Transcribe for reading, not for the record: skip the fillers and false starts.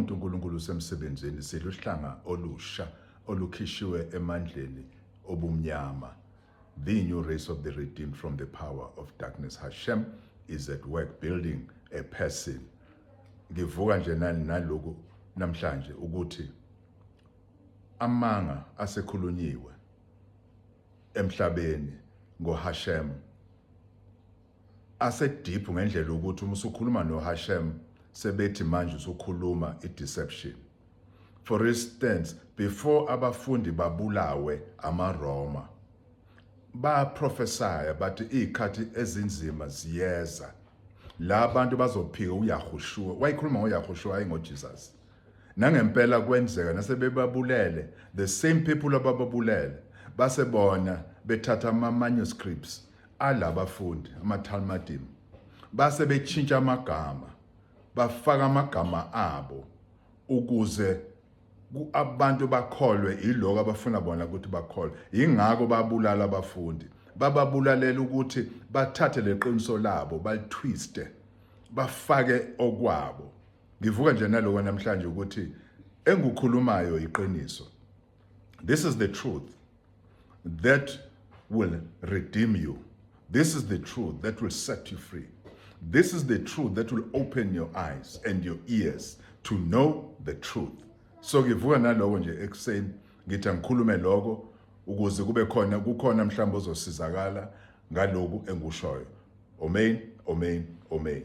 Umuntu uNkulunkulu usemsebenzini, siluhlanga olusha olukhishiwe emandleni obumnyama. The new race of the redeemed from the power of darkness. Hashem is at work building a person. Ngivuka nje naloku namhlanje ukuthi amanga asekhulunyiwe emhlabeni ngoHashem asedeep ngendlela ukuthi uma usukhuluma noHashem sebethi manje usukhuluma i-deception. For instance, before abafundi babulawe amaRoma, baprophesaya bathi izikhathi ezinzima ziyeza la abantu bazophika uYahushua. Wayikhuluma ngoYahushua, hayi ngoJesus. Nangempela kwenzeka, nasebebabulele, the same people abababulele base bona bethatha ama manuscripts alabafundi, ama-Talmudim, base bechintsha amagama, bafaka amagama abo ukuze abantu bakholwe yiloko abafuna bona ukuthi bakholwe. Ingakho babulala abafundi, bababulalela ukuthi bathathe leqiniso labo balitwiste, bafake okwabo. Ngivuka nje naloko namhlanje ukuthi engukhulumayo iqiniso. This is the truth that will redeem you. This is the truth that will set you free. This is the truth that will open your eyes and your ears to know the truth. So ngivuka naloko nje ekuseni, ngithi angikhulume lokho ukuze kube khona kukhona mhlawumbe ozosizakala ngaloku engikushoyo. Amen, amen, amen.